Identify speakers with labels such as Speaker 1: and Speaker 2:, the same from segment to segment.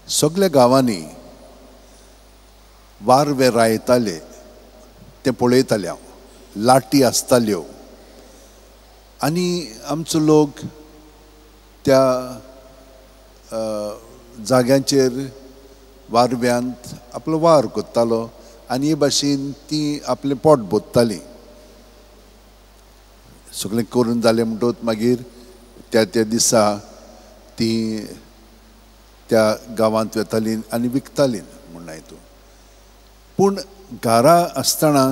Speaker 1: सगल्या गांवांनी वारवे रायताले तें पळयतालें हांव. लाटी आसताल्यो आनी आमचो लोक त्या जाग्यांचेर वारव्यांत आपलो वावर करतालो आनी हे भाशेन ती आपलें पोट भरताली. सगळें करून जालें म्हणटकच मागीर त्या त्या दिसा ती त्या गांवांत वेताली आनी विकताली म्हणून हितून. पूण घरा आसतना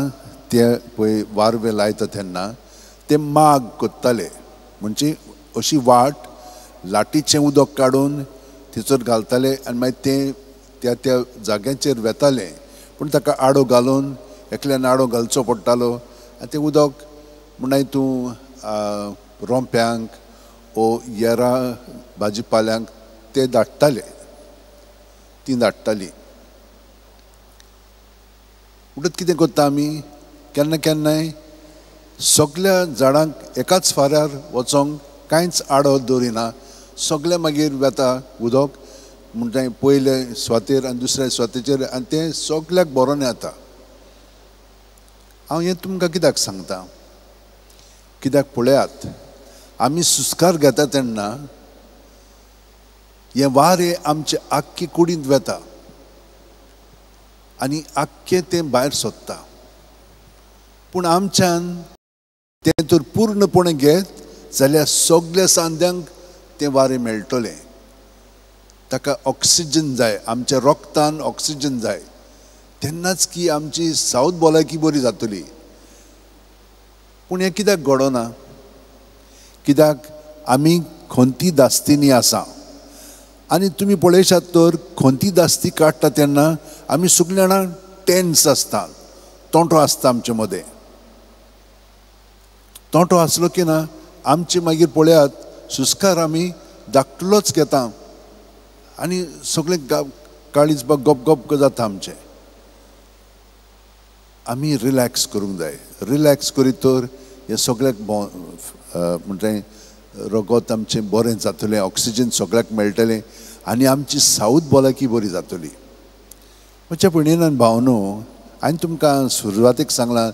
Speaker 1: ते पळय वारवे लायता तेन्ना ते माग करताले, म्हणजे अशी वाट लाटीचें उदक काडून थंयसर घालताले आनी मागीर तें त्या त्या जाग्यांचेर वेतालें. पूण ताका आडो घालून एकल्यान आडो घालचो पडटालो आनी तें उदक म्हणून तूं रोंप्यांक ओ येरा भाजी पाल्यांक ते धाडटाले, तीं धाडटालीं. म्हणटकच कितें करता आमी, केन्ना केन्नाय सगल्या झाडांक एकाच फाऱ्यार वचोंक कांयच आडो दवरिना, सगळें मागीर वेता उदक म्हणटा पयले सुवातेर आनी दुसऱ्या सुवातेचेर आनी तें सगल्याक बरोवन येता. हांव हें तुमकां कित्याक सांगता, कित्याक पळयात आमी सुस्कार घेता तेन्ना हें वारें आमचे आख्खे कुडींत वेता आनी आख्खें तें भायर सोदता. पूण आमच्यान तें तर पूर्णपणे घेत जाल्यार सगल्या सांद्यांक तें वारें मेळटलें. ताका ऑक्सिजन जाय, आमच्या रोगतान ऑक्सिजन जाय, तेन्नाच की आमची सावथ भलायकी बरी जातली. पूण हें कित्याक घडना, कित्याक आमी खंती दास्तींनी आसा. आनी तुमी पळयशात तर खंती दास्ती काडटा तेन्ना आमी सगळीं जाणां टेन्स आसता, तोंटो आसता आमचे मदें. तोंटो आसलो की ना आमचे मागीर पळयात सुस्कार आमी धाकटुलोच घेता आनी सगळें काळीज गप गप जाता आमचें. आमी रिलॅक्स करूंक जाय. रिलॅक्स करीत तर हें सगळ्याक म्हणटा रगत आमचें बरें जातलें, ऑक्सिजन सगळ्याक मेळटलें आनी आमची सावथ भलायकी बरी जातली. म्हज्या भयणीन भावनो, हांवें तुमकां सुरवातेक सांगलां,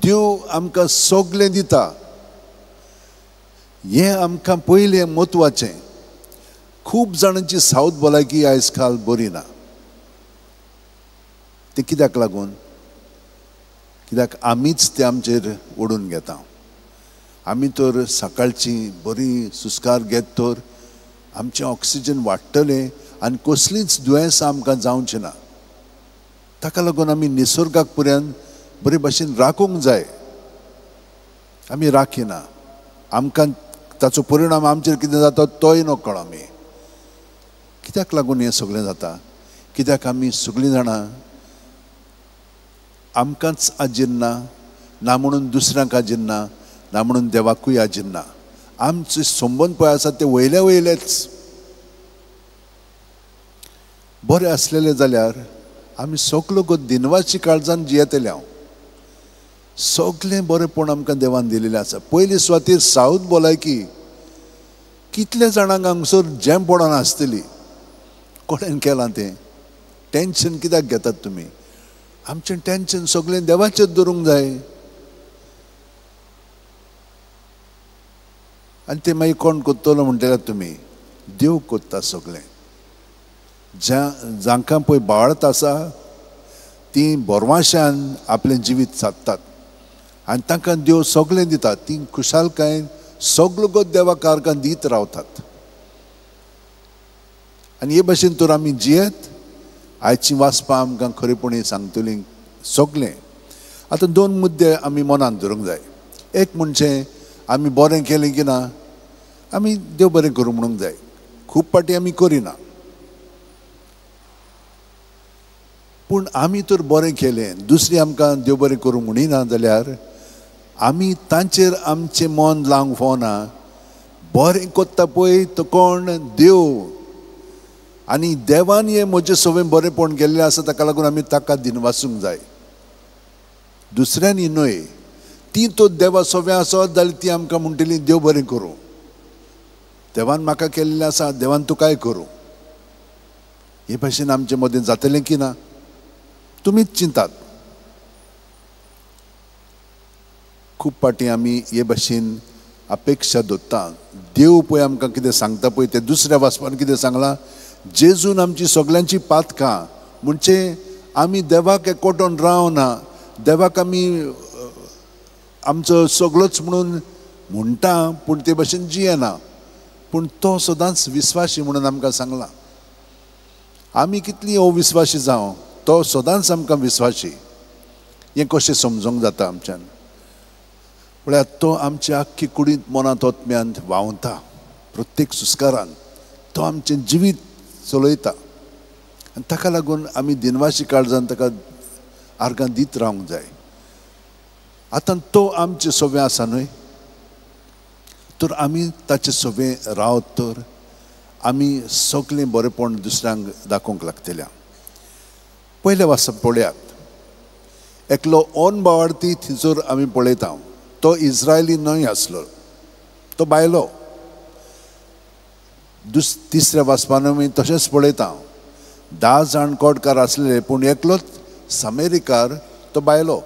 Speaker 1: देव आमकां सगळें दिता, हें आमकां पयलें म्हत्वाचें. खूब जाणांची सावथ भलायकी आयज काल बरी ना. तें कित्याक लागून, कित्याक आमीच तें आमचेर ओडून घेता. आमी तर सकाळची बरी सुस्कार घेत तर आमचें ऑक्सिजन वाडटलें आनी कसलींच दुयेंसां आमकां जावचीं ना. ताका लागून आमी निसर्गाक पर्यंत बरे भाशेन राखूंक जाय. आमी राखिना, आमकां ताचो परिणाम आमचेर कितें जाता तोय नकळ आमी. कित्याक लागून हें सगळें जाता, कित्याक आमी सगळीं जाणां आमकांच आजिन्ना ना म्हणून दुसऱ्यांक आजिन्ना ना म्हणून देवाकूय आजिन्ना. आमचे संबंद पळय आसा ते वयल्या वयलेच बरे आसलेले जाल्यार आमी सगलो दिनवासी काळजान जियेतले. हांव सगळें बरेंपण आमकां देवान दिलेलें आसा. पयले सुवातेर सावथ भलायकी कितल्या जाणांक हांगसर जेम पडोन आसतली, कोणेन केलां तें. टेंशन कित्याक घेतात तुमी, आमचें टेंशन सगळें देवाचेर दवरूंक जाय. आनी तें मागीर कोण करतलो म्हणटले तुमी, देव करता सगळें. ज्या जांकां पळय बाळत आसा तीं बोरवाशान आपलें जिवीत सादतात आनी तांकां देव सगळें दिता. तीं खुशालकायेन सगलो गो देवा कारकां दीत रावतात. आनी हे भाशेन तर आमी जियेत आयची वाचपां आमकां खरेपणी सांगतलीं सगळें. आतां दोन मुद्दे आमी मनांत धरूंक जाय. एक म्हणजे आमी बरें केलें की ना आमी देव बरें करूं म्हणूंक जाय. खूब फावटी आमी करिना, पूण आमी तर बरें केलें दुसरी आमकां देव बरें करूं म्हणिना जाल्यार आमी तांचेर आमचें मन लावंक फावना. बरें कोत्ता पळय तो कोण, देव. आनी देवान हें म्हजें सगळें बरेंपण केल्लें आसा, ताका लागून आमी ताका दिनवासूंक जाय, दुसऱ्यांनी न्हय. ती तो देवा सगळें आसत जाल्यार ती आमकां म्हणटली देव बरें करूं, देवान म्हाका केल्लें आसा, देवान तुकाय करूं. हे भाशेन आमचे मदें जातलें की ना? तुमीच चिंतात. खूब फावटी आमी हे भाशेन अपेक्षा दवरता. देव पळय आमकां कितें सांगता पळय, तें दुसऱ्या वाचपान कितें सांगलां, जेजून आमची सगल्यांची पातकां, म्हणजे आमी देवाक एकवटून रावना, देवाक आमी आमचो सगळोच म्हणून म्हणटा, पूण ते भाशेन जियेना. पूण तो सदांच विस्वाशी म्हणून आमकां सांगलां. आमी कितली अविस्वाशी जावं, तो सदांच आमकां विस्वाशी. हें कशें समजूंक जाता आमच्यान? म्हळ्यार तो आमच्या आख्खी कुडींत, मनांत, आत्म्यांत व्हांवता. प्रत्येक सुस्कारान तो आमचें जिवीत चलयता आनी ताका लागून आमी दिनवाशी काळजान ताका आर्गां दीत रावंक जाय. आतां तो आमचे सवे आसा न्हय, तर आमी ताचे सवे रावत तर आमी सगळें बरेंपण दुसऱ्यांक दाखोवंक लागतल्या. पयलें वाचप पळयात. एकलो ओन बावार्थी थंयसर आमी पळयता, तो इस्रायली न्हय आसलो, तो बायलो. तिसऱ्या वाचपान आमी तशेंच पळयता, 10 जाण कोटकार आसलेले, पूण एकलोच सामेरिकार, तो बायलो.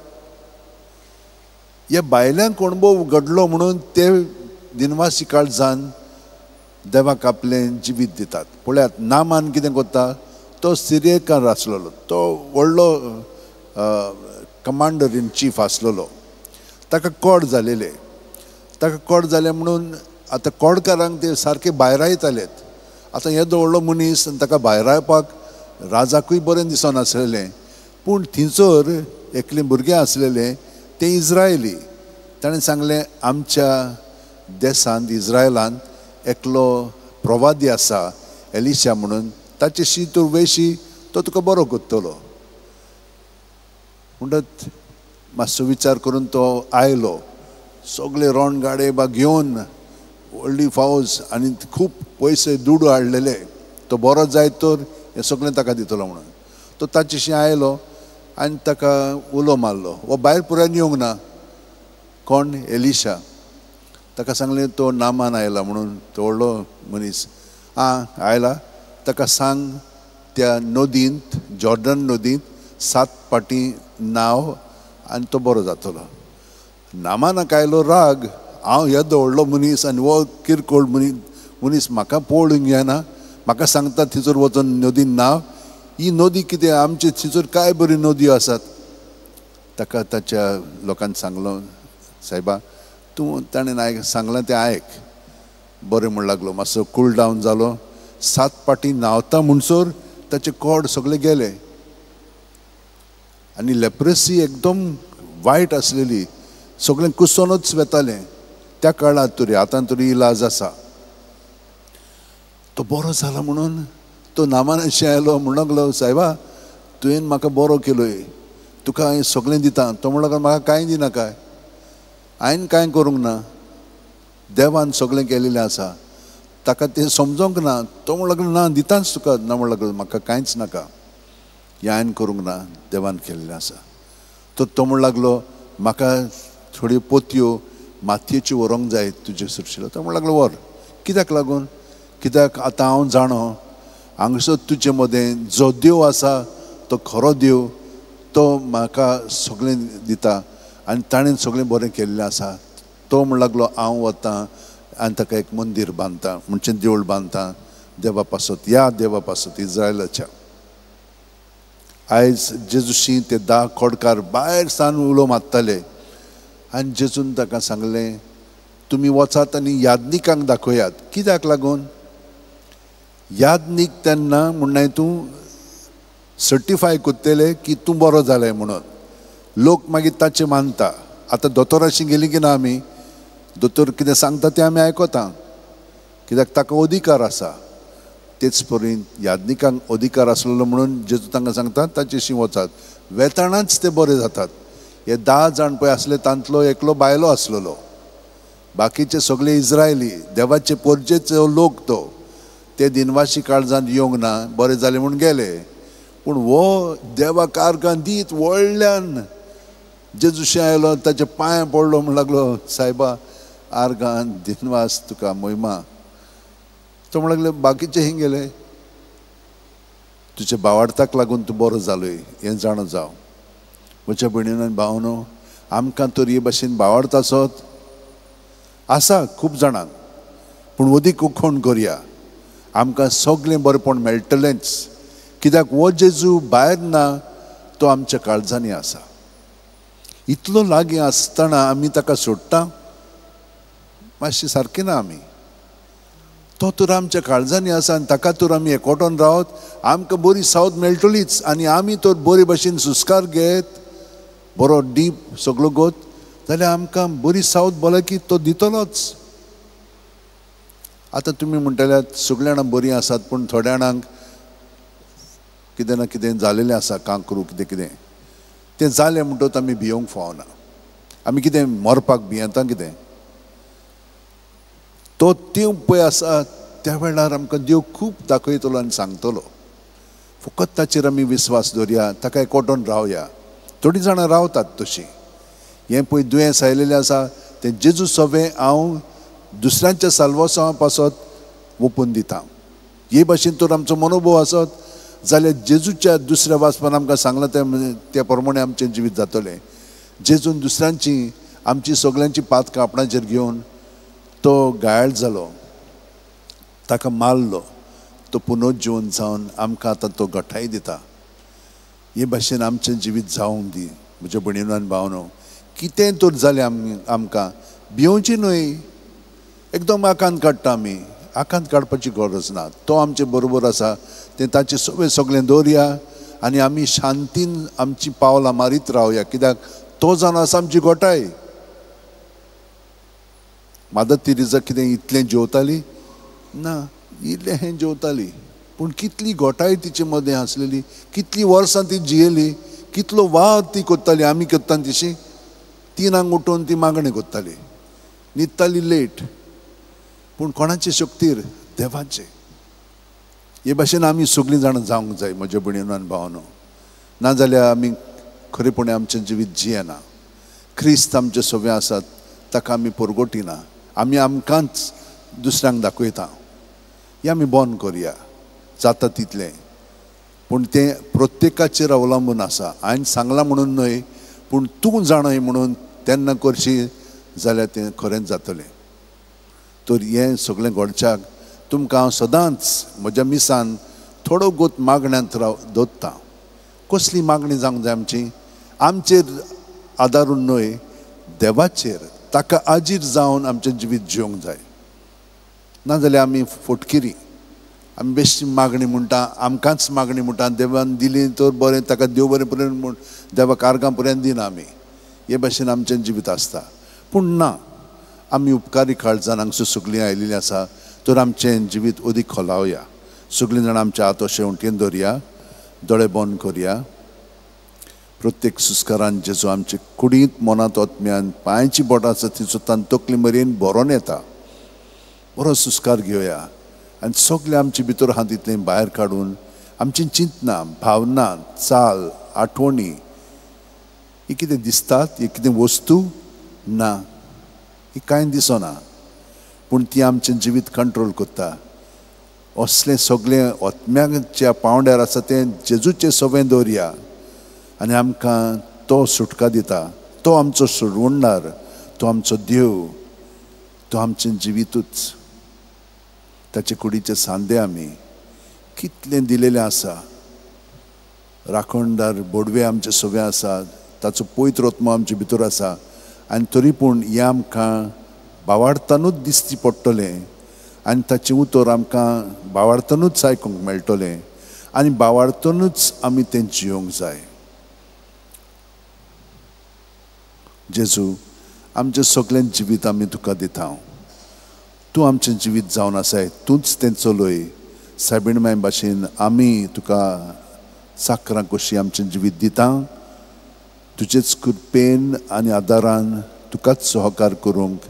Speaker 1: ह्या बायल्यांक अणभव घडलो म्हणून ते दिनवासी काळजान देवाक आपलें जिवीत दितात. पळयात नामान कितें करता, तो सिरियेकार आसलेलो, तो व्हडलो कमांडर इन चीफ आसलेलो. ताका कोड जालेले, ताका कोड जालें म्हणून आतां कोडकारांक ते सारके भायरायतालेत. आतां येदो व्हडलो मनीस आनी ताका भायरावपाक राजाकूय बरें दिसनासलेलें. पूण थंयसर एकलें भुरगें आसलेलें, तें इस्रायली. ताणें सांगलें, आमच्या देशांत इस्रायलांत एकलो प्रवादी आसा, एलिशा म्हणून, ताचेशी तूं वयशी, तो तुका बरो करतलो. म्हणटच मातसो विचार करून तो आयलो, सगळे रणगाडे बा घेवन, व्हडली फावज आनी खूब पयशे दुडू हाडलेले, तो बरो जायत तर हें सगळें ताका दितलो म्हणून. तो ताचेशी आयलो आनी ताका उलो मारलो. हो भायर पुराय येवंक ना. कोण? एलिशा. ताका सांगलें, तो नामान आयला म्हणून, तो व्हडलो मनीस आं आयला, ताका सांग त्या नदींत, जॉर्डन नदींत 7 फावटी नांव आनी तो बरो जातलो. नामानाक आयलो राग, हांव येदो व्हडलो मनीस आनी हो किरकोळ मनीस म्हाका पळोवंक येना, म्हाका सांगता थंयसर वचून नदीन नांव. ही नदी कितें आमचे थंयसर काय बरी नदयो आसात. ताका ताच्या लोकांनी सांगलो, सायबा तूं ताणें आयक सांगलां तें आयक. बरें म्हण लागलो, मातसो कूल डावन जालो. 7 फावटी न्हांवता म्हणसर ताचे कोड सगळे गेले. आनी लेप्रसी एकदम वायट आसलेली, सगळें कुसोनूच वेतालें त्या काळांत तरी. आतां तरी इलाज आसा. तो बरो जाला म्हणून तो नामानाशी आयलो, म्हण लागलो, सायबा तुवें म्हाका बरो केलोय, तुका हांवें सगळें दिता. तो म्हण लागलो, म्हाका कांय दिनाका, हांवें कांय करूंक ना, देवान सगळें केलेलें आसा. ताका तें समजोंक ना. तो म्हण लागलो, ना दिताच तुका. ना म्हण लागलो, म्हाका कांयच नाका, हें हांवें करूंक ना, देवान केल्लें आसा. तर तो म्हण लागलो, म्हाका थोड्यो पोतयो मातयेच्यो व्हरूंक जाय तुजे सुरशिलो. तो म्हण लागलो, व्हर. कित्याक लागून? कित्याक आतां हांव जाणो हांगसर तुजे मदें जो देव आसा तो खरो देव, तो म्हाका सगळें दिता आनी ताणें सगळें बरें केल्लें आसा. तो म्हण लागलो, हांव वतां आनी ताका एक मंदीर बांदता, म्हणजे देवूळ बांदता देवा पासत, ह्या देवा पासत इस्रायलाच्या. आयज जेजूशी ते 10 खोडकार भायर सान उलो मारताले आनी जेजून ताका सांगलें, तुमी वचात आनी याज्ञिकांक दाखयात. कित्याक लागून? याज्ञीक तेन्ना म्हणनाय तूं सर्टिफाय करतले की तूं बरो जालें म्हणून. लोक मागीर ताचें मानता. आतां दोतोराशी गेली की ना आमी, दोतोर कितें सांगता तें आमी आयकता, कित्याक ताका अधिकार आसा. तेच परी याज्ञिकांक अधिकार आसलेलो म्हणून जेजू तांकां सांगता ताचेशी वचात. वेताणाच ते बरे जातात. हे 10 जाण पळय आसले तांतलो एकलो बायलो आसलेलो, बाकीचे सगळे इस्रायली, देवाचे पोरजेचो लोक. तो ते दिनवाशी काळजांत येवंक ना, बरे जाले म्हूण गेले. पूण हो देवा कारकान दीत व्हडल्यान जेजूशी आयलो, ताच्या पांय पडलो, म्हण लागलो, सायबा आर्गान दिनवास तुका महिमा. तो म्हण लागले, बाकीचे हिंग गेले. तुज्या बावार्थाक लागून तूं बरो जालोय हें जाणा जाव. म्हज्या भयणीन आनी भावनो, आमकां तर हे भाशेन बावार्थ आसत आसा खूब जाणांक, पूण अदीक उखोण करया, आमकां सगळें बरेपण मेळटलेंच. कित्याक हो जेजू भायर ना, तो आमच्या काळजांनी आसा. इतलो लागीं आसतना आमी ताका सोडटा मातशें सारकें ना. आमी तो तर आमच्या काळजांनी आसा आनी ताका तर आमी एकवटून रावत आमकां बरी सावध मेळटलीच. आनी आमी तर बरे भाशेन सुस्कार घेत बरो डीप सगळो गोत जाल्यार आमकां बरी सावध भलायकी तो दितलोच. आतां तुमी म्हणटल्यात सगळ्या जाणां बरीं आसात, पूण थोड्या जाणांक कितें ना कितें जालेलें आसा, कांक्रू कितें कितें तें जालें म्हणटकच आमी भियोंक फावना. आमी कितें मरपाक भियेता कितें? तो तें पळय आसा त्या वेळार आमकां देव खूब दाखयतलो आनी सांगतलो. फकत ताचेर आमी विस्वास दवरया, ताका एकवटून रावया. थोडीं जाणां रावतात तशीं. हें पळय दुयेंस आयिल्लें आसा तें जेजू सवें हांव दुसऱ्यांच्या साल्वासां पासत ओपून दिता. हे भाशेन तर आमचो मनोभव आसत जाल्यार जेजूच्या दुसऱ्या वाचपान आमकां सांगलां तें त्या प्रमाणे आमचें जिवीत जातलें. जेजून दुसऱ्यांची आमची सगल्यांची पातकां आपणाचेर घेवन तो घायल जालो, ताका मारलो, तो पुनर्जीवन जावन आमकां आतां तो गठाय दिता. हे भाशेन आमचें जिवीत जावंक दी. म्हज्या भयणीनो आनी भावनो, कितें तर जालें आमकां भियोवचें न्हय. एकदम आकांत काडटा आमी, आकांत काडपाची गरज ना. तो आमचे बरोबर आसा, तें ताचें सगळें सगळें दवरया आनी आमी शांतीन आमची पावलां मारीत रावया. कित्याक तो जावन आसा आमची गोठाय. मादर तेरेजा कितें इतलें जेवताली ना, इल्लें हें जेवताली, पूण कितली गोठाय तिचे मदें आसलेली, कितलीं वर्सां ती जियेली, कितलो वाद ती करताली. आमी करता तशी 3 उठून ती मागणें करताली, न्हिदताली लेट, पूण कोणाचे शक्तीर? देवाचे. हे भाशेन आमी सगळीं जाणां जावंक जाय म्हज्या भयणीनो आनी भावनो. नाजाल्यार आमी खरेपणी आमचें जिवीत जियेना. क्रिस्त आमचे सगळे आसात, ताका आमी परगटिना, आमी आमकांच दुसऱ्यांक दाखयता. हें आमी बंद करया जाता तितलें, पूण तें प्रत्येकाचेर अवलंबून आसा. हांवें सांगलां म्हणून न्हय, पूण तूं जाणय म्हणून तेन्ना करशी जाल्यार तें खरेंच जातलें. तर हें सगळें घडच्याक तुमकां हांव सदांच म्हज्या मिसान थोडो गोत मागण्यांत राव दवरता. कसली मागणी जावंक जाय आमची? आमचेर आदारून न्हय, देवाचेर, ताका आजीर जावन आमचें जिवीत जिवंक जाय. नाजाल्यार आमी फटकिरी, आमी बेश्टी मागणी म्हणटा, आमकांच मागणी म्हणटा. देवान दिली तर बरें, ताका देव बरें पर्यंत म्हूण देवाक आर्गां पर्यंत दिना आमी. हे भाशेन आमचें जिवीत आसता. पूण ना, आमी उपकारी काळजान हांगसर सगळीं आयिल्लीं आसा तर आमचें जिवीत अदीक खोलावया. सगळीं जाणां आमच्या हात अशें उंटेन दवरया, दोळे बंद करया. प्रत्येक सुस्कारान जेजू आमचे कुडींत, मनांत, आत्म्यान, पांयची बोटां आसा ती सुद्दां तकली मेरेन भरोन येता. बरो सुस्कार घेवया आनी सगळें आमचे भितर आहा तितलें भायर काडून आमची चिंतनां, भावना, चाल, आठवणी, ही कितें दिसतात, ही कितें वस्तू ना, ही कांय दिसना, पूण ती आमचें जिवीत कंट्रोल करता. असलें सगळें आत्म्याच्या पावंड्यार आसा तें जेजूचें सवें दवरया आनी आमकां तो सुटका दिता. तो आमचो सोडवणदार, तो आमचो देव, तो आमचें जिवीतूच. ताचे कुडीचे सांदे आमी कितलें दिलेलें आसा. राखणदार बोडवे आमचे सवे आसा, ताचो पवित्र आत्मो आमचे भितर आसा. आनी तरी पूण हें आमकां बावार्थानूच दिसची पडटलें आनी ताचें उतर आमकां बावार्थानूच आयकूंक मेळटलें आनी बावार्थानूच आमी तें जियोंक जाय. जेजू, आमचें सगळें जिवीत आमी तुका दिता. तूं आमचें जिवीत जावन आसाय, तूंच तें चलय. सायबीण माय भाशेन आमी तुका साकरां कशी आमचें जिवीत दिता. तुजेच कृपेन आनी आदारान तुकाच सहकार करूंक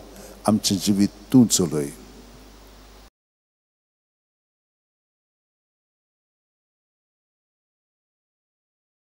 Speaker 1: आमचें जिवीत तूं चलय.